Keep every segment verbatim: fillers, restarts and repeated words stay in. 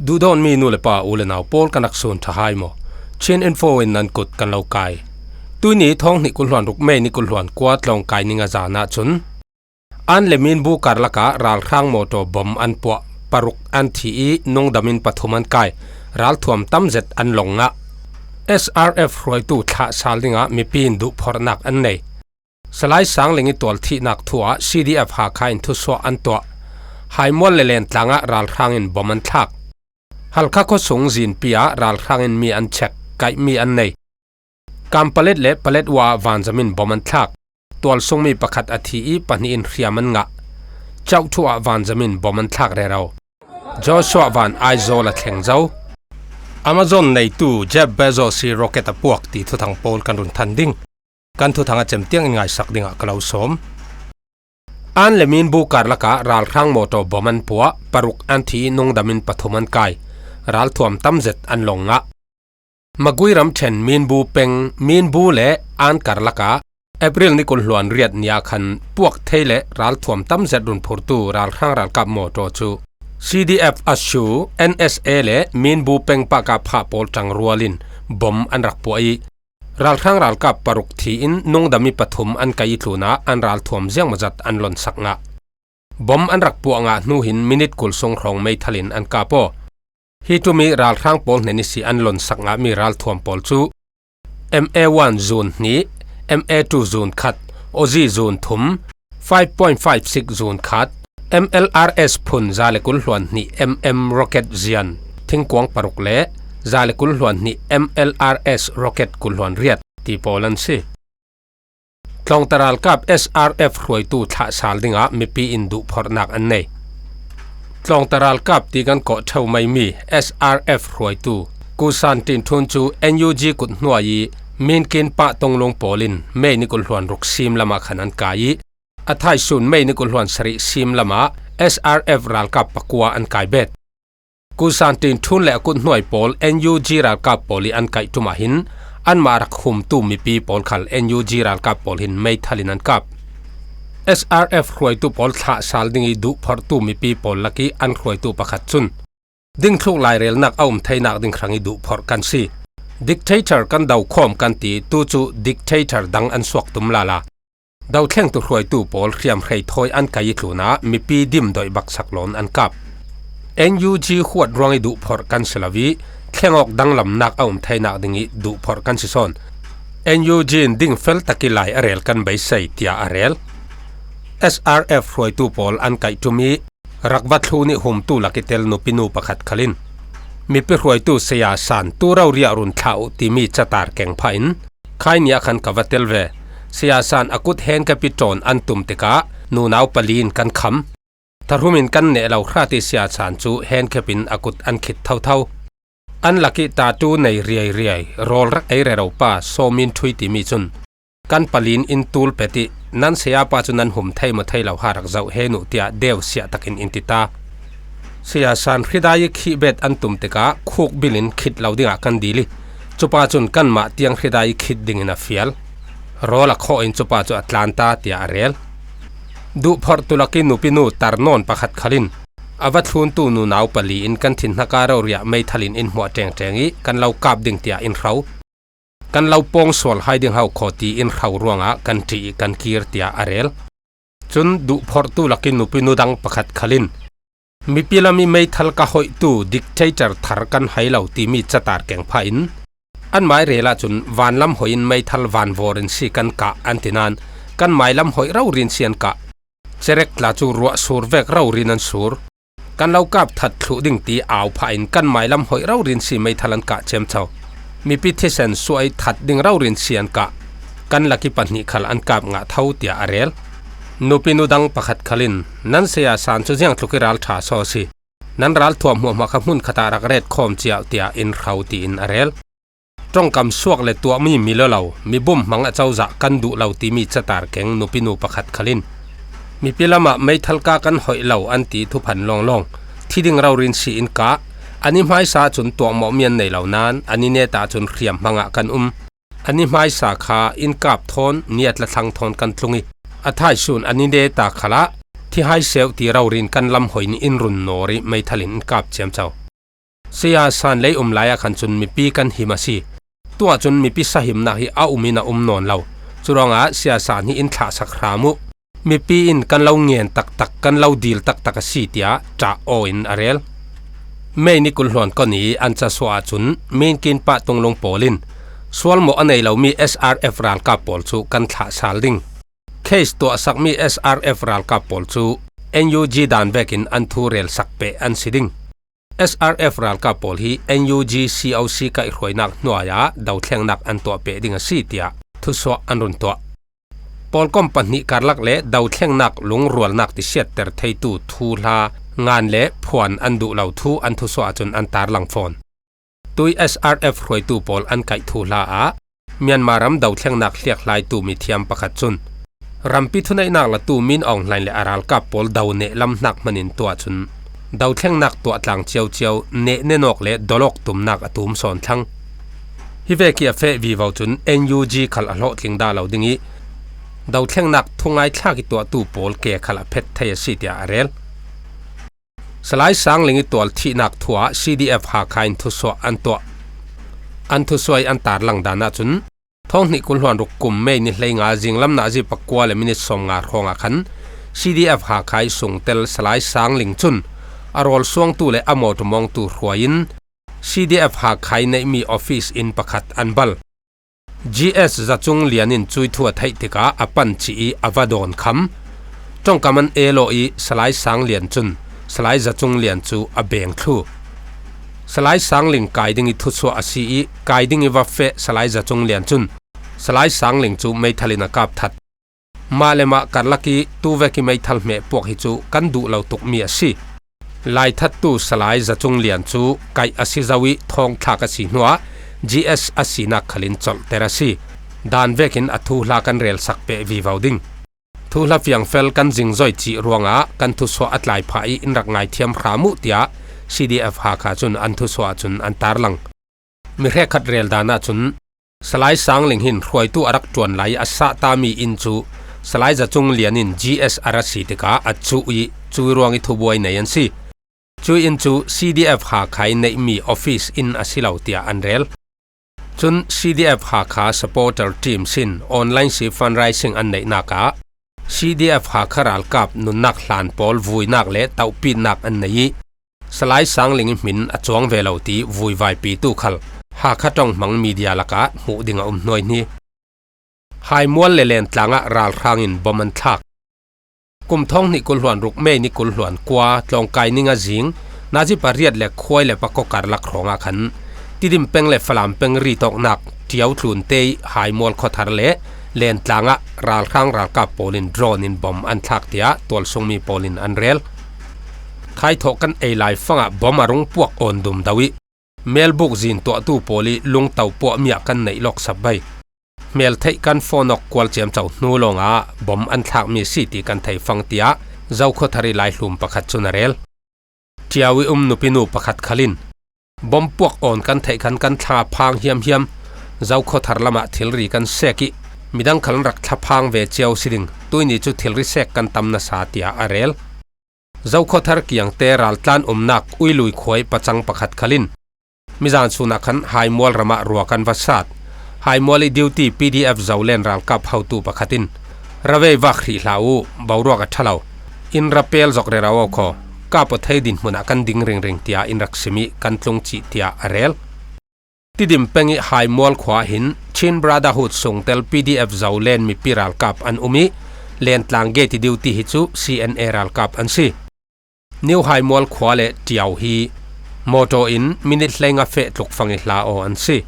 Duhdawtmi nu le pa, u le nau pawl, kan rak sun ṭha hai maw? Chin Info in nan kut kan lo kai. Tuini thawng hnih kul hluan ruk, May ni kul hluan kua, tlawngkai ni nga zan ah cun An le Minbu karlak ah ralhrang mawtaw bom an puah, paruk an thi ih nungdam in pathum an kai, ralthuam tam zet an lawng ngah. S R F hruaitu thlah sal dingah mipi in duhphorhnak an nei. Salai Sang Ling ih tualthihnak thu ah C D F Hakha in thusuah an tuah. Haimual le Lentlang ah ralhrang in bom an thlak. Halkha khuasung Zinpi ah ralhrang in mi an chek, kaihmi an nei. Kampalet le Paletwa ah vanzam in bom an thlak. Tualsungmi pakhat a thi ih pahnih in hriam an ngah. Chauhthu ah vanzam in bom an thlak rero. Joshua van Aizawl a thleng zo. Amazon neitu Jeff Bezos ih rocket a puak ti thuthang pawl kan run than ding. Kan thuthang a cem tiang in ngaisak dingah ka lo sawm. An le Minbu karlak ah ralhrang mawtaw bom an puah, paruk an thi ih nungdam in pathum an kai. Ralthuam tam zet an lawng ngah. Magui ramṭhen Minbu peng, Minbu le An karlak ah April ni kul hluan riat ni ah khan puak thei le ralthuam tam zet run phurtu ralhrang ralkap mawtaw cu C D F Ashu, N S A le Minbu peng pahkap phah pawl ṭangrual in bom an rak puah ih, ralhrang ralkap paruk thi in nungdam ih pathum an kai ih tlunah an ralthuam ziangmawzat an lonsak ngah. Bom an rak puah ngah hnu hin minit kul sung hrawng meithal in an kap aw. Hi ṭum ih ralhrang pawl hnen ihsi an lonsak ngahmi ralthuam pawl cu M A one zun hnih, M A two zun khat, Aussie zun thum, five point five six zun khat, M L R S phun za le kul hluan hnih M M rocket zian thingkuang paruk le za le kul hluan hnih M L R S rocket kul hluan riat ti pawl an si. Tlawngta ralkap S R F hruaitu thlah sal dingah mipi in duhphorhnak an nei. Tlawngta ralkap ti kan kawh ṭheu maimi S R F hruaitu Kusan Tin Thun cu N U G kut hnuai ih Minkin pah Tonglung pawl in May ni kul hluan ruk sim lamah khan an kai ih, a thaisun May ni kul hluan sarih sim lamah S R F ralkap pakua an kai bet. Kusan Tin Thun le a kut hnuai pawl N U G ralkap pawl ih an kaih ṭum ah hin anmah rak humtu mipi pawl khal N U G ralkap pawl hin meithal in an kap. S R F hruaitu pawl thlah sal ding ih duhphorhtu mipi pawl lakih an hruaitu pakhat cun dingthluk lairelnak a um theinak ding hrangih duhphorh kan si. Dictator kan dokhawm kan ti, tu cu dictator dang an suak tum lala. Dothlengtu hruaitu pawl hriamhrei thawi an kai ih tlunah mipi dim doih baksak lawn an kap. N U G huat ruangih duhphorh kan si lo ih thlengawk danglamnak a um theinak dingih duhphorh kan si sawn. N U G in dingfel takih lai a rel kan beisei, tiah a rel. S R F hruaitu pawl an kaih ṭum ih rak va thlun ih humtu lakih tel nupinu pakhat khal in, mipi hruaitu Saya San tu rori ah run thlah uh timi catar keng phah in, Khai ni ah khan ka va tel ve. Saya San a kut henkep ih ṭawn an tum tikah nunau pali in kan kham. Thahrum in kan neh lo hrat ih Saya San cu henkep in a kut an khit thotho. An lakih tatu nei riairiai, rawl rak ei rero pa Sawmin Thui timi cun kan pali in in tul pet ih, "Nan saya pa cu nan hum thei maw thei lo ha rak zoh hen uh," tiah deusiah takin in ti ta. Saya San hridai ih khihbet an tum tikah khukbil in khit lo dingah kan dil ih, cupa cun kanmah tiang hridai ih khit dingin a fial. Rawl a khawh in cupa cu a tlan ta, tiah a rel. Duhphorhtu lakih nupinu tar nawn pakhat khal in a va thluntu nunau pali in kan thinhnak ah rori ah meithal in in hmuah ṭengṭeng ih kan lo kap ding tiah in hro. Kan lo pawng sual hai ding ho khaw ti in hro ruangah kan ṭih ih kan kir, tiah a rel. Cun duhphorhtu lakih nupinu dang pakhat khal in, "Mipi lam ih meithal ka hoihtu dictator thar kan hai lo," timi catar keng phah in, anmah ih rel ahcun, "Vanlam hoih in meithal vanvawr in si kan kah," an ti nain, "Kan mailam hoih rori in si an kah. Cerek tla cu ruah sur vek rori in an sur. Kan lo kap that thluh ding," ti au phah in, "Kan mailam hoih rori in si meithal an kah ciamco. Mipi thisen suah ih that ding rori in si an kah. Kan lakih pahnih khal an kap ngah tho," tiah a rel. Nupinu dang pakhat khal in, "Nan saya San cu ziangtluk ih ralṭha saw a si. Nan ralthuam hmuahhmuah kha hmun khat ah rak ret khawm cia uh," tiah in hro, tiin a rel. Ṭongkam suak le tuahmi mi lolo, mi bumhmang a cozah kan duh lo timi catar keng nupinu pakhat khal in, "Mipi lamah meithal ka kan hoih lo an ti thuphan lawnglawng, thi ding rori in si in kah. An i hmaisa ahcun tuahmawhmi an nei lo nain an i neta ahcun hriamhmang ah kan um. An i hmaisa kha in kap thawn, ni a tla thlang thawn kan tlung ih, a thaisun an i neta khalah thi hai seuh ti rori in kan lam hoih in in run nawr ih meithal in in kap ciamco." Sia San lei um lai ah khan cun mipi kan him a si. Tuah cun mipi sahimnak hi a um in a um nawn lo. Curuangah Sia San hi in thlahsak hram uh. Mipi in kan lo ngen taktak, kan lo dil taktak a si, tiah ṭah aw in a rel. May ni kul hluan kua ni an casuah ahcun Minkin pah tunglung pawl in sualmawh a nei lomi S R F ralkap pawl cu kan thlah sal ding. Case tuahsakmi S R F ralkap pawl cu N U G dan vekin an thu relsak peh an si ding. S R F ralkap pawl hi N U G C O C kaihhruainak hnuai ah dothlengnak an tuah peh ding a si, tiah thusuah an run tuah. Pawlkom pahnih karlak le dothlengnak lungrualnak tisiatter theitu thuhla ngan le phuan an duh lo thu an thusuah ahcun an tarlang fawn. Tui S R F hruaitu pawl an kaih thuhla ah Myanmar ram dothlengnak hliakhlaitu mithiam pakhat cun rampi thuneihnak latu Min Aung Hlaing le a ralkap pawl do neh lam hnak hmanin tuah cun dothlengnak tuah tlang ciocio neh nenawk le dawlawk tumnak a tum sawn thlang. Hi vek i a feh vivo cun N U G khal a hlawhtling dah lo ding i dothlengnak thungai thlak i tuahtu pawl ke khal a phet thei a si, tiah a rel. Salai Sangling i tual thihnak thu ah C D F Hakha in thusuah an tuah. An thusuah i an tarlang dan ahcun thawng hnih kul hluan ruk kum May ni hleinga zinglam nazi pakua le minit sawmnga hrawngah khan C D F Hakha i sungtel Salai Sangling cun a rawl suangtu le a mawṭaw mawngtu hruai in C D F Hakha i neihmi office inn pakhat an bal. G S Zacung Lian in cui thu a theih tikah a pan cih i a va dawn kham. Ṭongkam an el aw i Salai Sang Lian cun Salai Zacung Lian cu a beng thlu. Salai Sangling kai ding i thusuah a si i kai ding i va feh Salai Zacung Lian cun Salai Sangling cu meithal in a kap that. Mah le mah karlak i tuvek i meithal hmeh puak hi cu kan duh lo tukmi a si. Laithattu Salai Zacung Lian cu kaih a si zo i thawngthlak a si hnuah G S a sinak khal in colhter a si. Dan vekin a thuhla kan relsak peh vivo ding. Thuhla fiangfel kan zingzoi cih ruangah kan thusuah a tlai phah i in rak ngaithiam hram uh, tiah C D F Hakha cun an thusuah ahcun an tarlang. Mi hrekkhat rel dan ahcun Salai Sangling hin hruaitu a rak ṭuan lai i a sahtami inn cu Salai Zacung Lian in G S a ra si tikah a cuh i cui ruang i thubuai nei an si. Cui inn cu C D F Hakha i neihmi office inn a si lo, tiah an rel. Cun C D F Hakha supporter team sin online si fundraising an neihnak ah C D F Hakha ralkap nunnak hlan pawl vuinak le tohpitnak an nei i Salai Sangling i hmin a cuang ve lo ti vuivaipitu khal Hakha ṭong hmang media lakah hmuh ding a um hnuai hni. Haimual le Lentlang ah ralhrang in bom an thlak. Kum thawng hnih kul hluan ruk May ni kul hluan kua tlawngkai ning a zing nazi pariat le khuai le pakua karlak hrawngah khan Tidim peng le Falam peng ritawknak Ṭiau tlunte i Haimual khuathar le Lentlang ah ralhrang ralkap pawl in drone in bom an thlak, tiah tualsungmi pawl in an rel. Thaithawh kan ei lai fangah bom a rung puak awn dum do i melbuk zin tuahtu pawl i lungto puahmi ah kan neih lawk sap bai. Hmel theih kan phone awk kual ciamco hnu lawngah bom an thlakmi a si ti kan thei fang, tiah Zokhua thar i laihlum pakhat cun a rel. Ṭiau i um nupinu pakhat khal in bom puak awn kan theih khan kan thla phang hiamhiam. Zokhua thar lamah thilri kan sek i midang khal an rak thlaphang ve cio si ding. Tuini cu thilri sek kan tam nasa, tiah a rel. Zokhua thar kiangte raltlan umnak Uilui khua i pacang pakhat khal in mizan sun ah khan Haimual ram ah rua kan va sat. Haimual i duty P D F Zolen ralkap hotu pakhat in, "Ravei vak hrih hlah uh, boruak a ṭha lo. In ra pel zok rero aw khaw, kap aw thei dinhmun ah kan ding ringring," tiah in rak sim i kan tlung cih, tiah a rel. Tidim peng i Haimual khua ah hin Chin Brotherhood sungtel P D F Zolen mipi ralkap an um i Lentlang gate i duty hi cu C N A ralkap an si. New Haimual khua le Ṭiau hi mawṭaw in minit hleinga feh tluk fang i hla aw an si.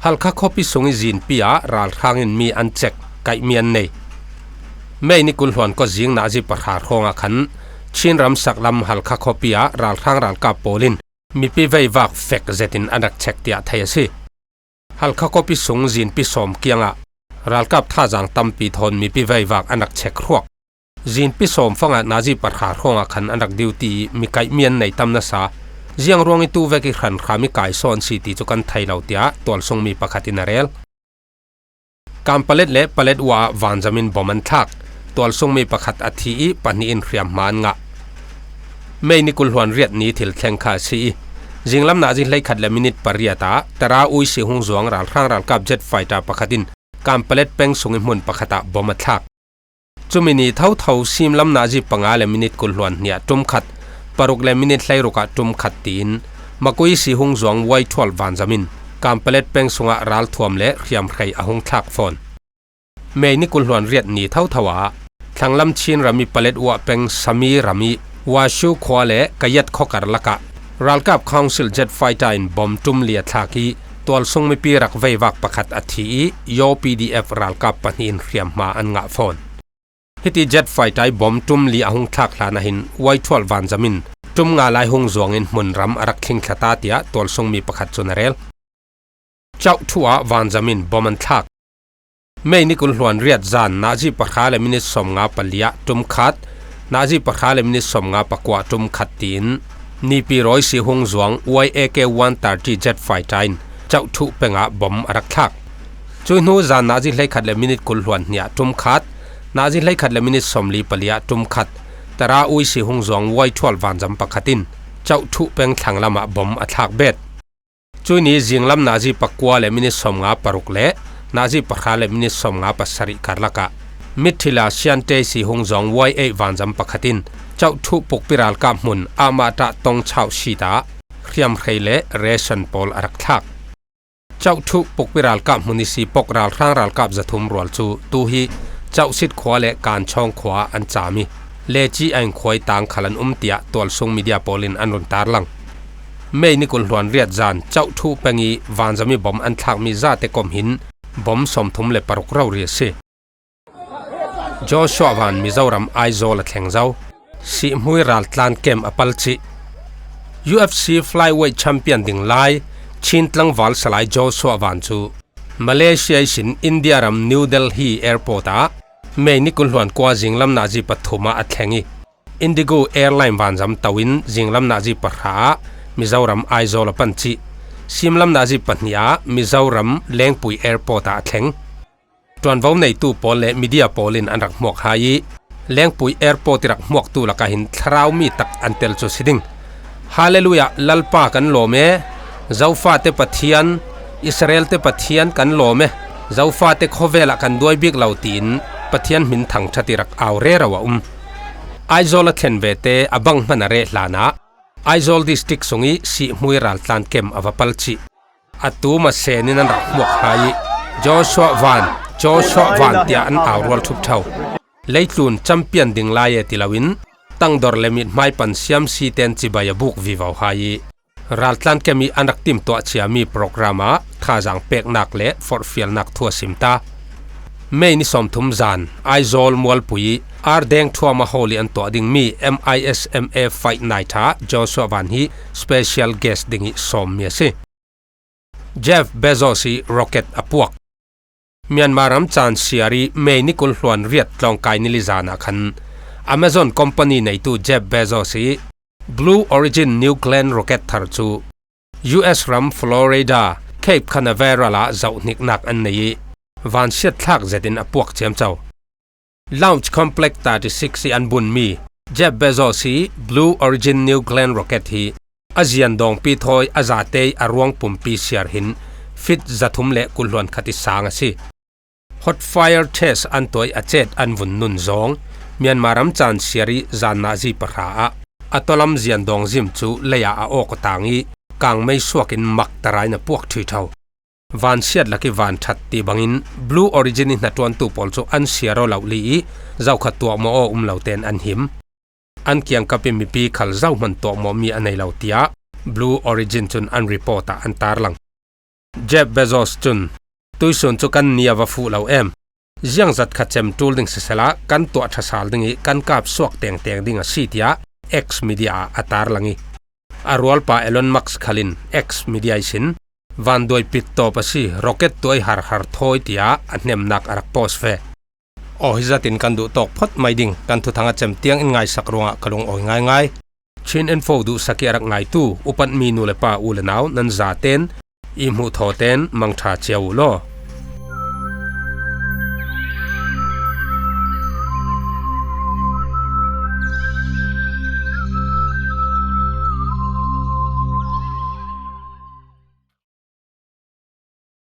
Halkha khuapi sung i zinpi ah ralhrang in mi an cek, kaihmi an nei. May ni kul hluan kua zing nazi pahra hrawngah khan Chin ram saklam Halkha khuapi ah ralhrang ralkap pawl in mipi veivak fek zetin an rak chek, tiah thei a si. Halkha khuapi sung zinpi sawm kiangah ralkap thazaang tampi thawn mipi veivak an rak chek hruak. Zinpi sawm fangah nazi pahra hrawngah khan an rak duty i mi kaihmi an nei tam nasa. Ziang ruang i tuvek i hranhram i kai sawn si ti cu kan thei lo, tiah tualsungmi pakhat in a rel. Kanpalet le Paletwa ah vanzam in bom an thlak. Tualsungmi pakhat a thi i pahnih in hriamhma an ngah. May ni kul hluan riat ni thil thleng kha a si i Zinglam nazi hleikhat le minit pariat ah Tara Uisi hung zuang ralhrang ralkap jet fighter pakhat in Kanpalet peng sung i hmun pakhat ah bom a thlak. Cumi ni thotho simlam nazi panga le minit kul hluan hnih ah tum khat, paruk le minit hleiruk ah tum khat tiin Makuisi hung zuang Y twelve vanzam in Kanpalet peng sungah ralthuam le hriamhrei a hung thlak fawn. May ni kul hluan riat ni thotho ah thlanglam Chin ram i Paletwa peng Sami ram i Washu khua le Kayat khawkar lakah ralkap Council jet fighter in bom tum li a thlak i tualsung mipi rak veivak pakhat a thi i Yaw P D F ralkap pahnih in hriamhma an ngah fawn. Hiti jet fighter i bom tum li a hung thlak hlan ah hin Y twelve vanzam in tum nga lai hung zuang in hmun ram a rak thlingthla ta, tiah tualsung mi pakhat cun a rel. Chauh thu ah vanzam in bom an thlak. May ni kul hluan riat zan nazi pahra le minit sawmnga pali ah tum khat, nazi pahra le minit sawmnga pakua tum khat tiin Nipi rawi si hung zuang Y A K one thirty jet fighter in Chauh thu peng ah bom a rak thlak. Cui hnu zan nazi hleikhat le minit kul hluan hnih ah tum khat, nazi hleikhat le minit sawmli pali ah tum khat, Tara Uisi hung zuang Y twelve vanzam pakhat in Chauh thu peng thlanglam ah bom a thlak bet. Cui ni zinglam nazi pakua le minit sawmnga paruk le nazi pahra le minit sawmnga pasarih karlak ah Mithila Siante si hung zuang Y eight vanzam pakhat in Chauh thu pukpi ralkap hmun Amata Tong Chauh si ta hriamhrei le ration pawl a rak thlak. Chauh thu pukpi ralkap hmun i si pok ralhrang ralkap zathum rual cu tu hi Chauh sit khua le Kanchawng khua an cam i, Lechi Aing khua i tang khal an um, tiah tualsung media pawl in an run tarlang. May ni kul hluan riat zan Chauh thu peng i vanzam i bom an thlakmi zate kom hin bom sawmthum le paruk rori a si. Joshua Van Mizoram Aizawl a thleng zo. Sihmui raltlan kem a palcih. U F C flyweight champion ding lai Chin tlangval salai Joshua Van cu Malaysia ihsin India ram New Delhi airport ah May ni kul hluan kua zinglam nazi pathum ah a thleng i, Indigo Airline vanzam to in zinglam nazi pahra ah Mizoram Aizawl a pancih. Simlam nazi pahnih ah Mizoram Lengpui airport ah a thleng. Ṭuanvo neitu pawl le media pawl in an rak hmuak hai i, Lengpui airport i rak hmuaktu lakah hin thlarau mi tak an tel cu si ding. Hallelujah, Lalpa kan lawm e, Zofate Pathian, Israelte Pathian kan lawm e, Zofate khawvel ah kan duai bik lo, tiin Pathian hmin thangṭhat i rak au rero a um. Aizawl a thlen vete a bang hman a reh hlan ah Aizawl district sung i Sihmui raltlan kem a va palcih. A tum a sen in an rak hmuak hai i, "Joshua Van, Joshua Van," tiah an au rual ṭhupṭho. Leitlun champion ding lai e ti loin tangdor le mithmai pan siamsi ten cibai a buk vivo hai i, raltlan kem i an rak timtuah ciami program ah thazaang peknak le forhfialnak thu a sim ta. May ni sawmthum zan Aizawl Mualpui i Ardeng Thuama Hall i an tuah dingmi M I S M A Fight Night ah Joshua Van hi special guest ding i sawmmi a si. Jeff Bezos i rocket a puak. Myanmar ram caan siar i May ni kul hluan riat tlawngkai ni li zan ah khan Amazon company neitu Jeff Bezos i Blue Origin New Glenn rocket thar cu U S ram Florida Cape Canaveral ah zohhniknak an nei i, vansiat thlak zetin a puak ciamco. Launch Complex thirty six i an bunmi Jeff Bezos i Blue Origin New Glenn rocket hi a zian dawngpi thawi a zate i a ruang pumpi siar hin feet zathum le kul hluan khat i sang a si. Hot fire test an tuah i a cet an vun nun zawng Myanmar ram caan siar i zan nazi pahra ah a tawlam zian dawng zim cu lei ah a awk a tang i kangmei suak in mak tarai in a puak ṭhuiṭho. Vansiat lak i van ṭhat ti bangin Blue Origin i hnaṭuantu pawl cu an siar aw lo li i zokhat tuahmawh aw um lo tein an him. An kiangkap i mipi khal zohman tuahmawhmi a nei lo, tiah Blue Origin cun an report ah an tarlang. Jeff Bezos cun, "Tuisun cu kan ni a va fuh lo em. Ziangzat kha cem ṭul ding sisela kan tuah ṭha sal ding i kan kap suak tengteng ding a si," tiah X media ah a tarlang i, a rualpa Elon Musk khal in X media ihsin, "Vanduai pittawp a si, rocket tuah i harhar thawi," tiah a hnemnak a rak post ve. Aw, hi zatin kan duh tawk phot mai ding, kan thuthang a cem tiang in ngaisak ruangah ka lungawi ngaingai. Chin Info duhsak i a rak ngaitu upat mi nu le pa, u le nau, nan zaten i hmuh thaw ten mangṭha cia uh law.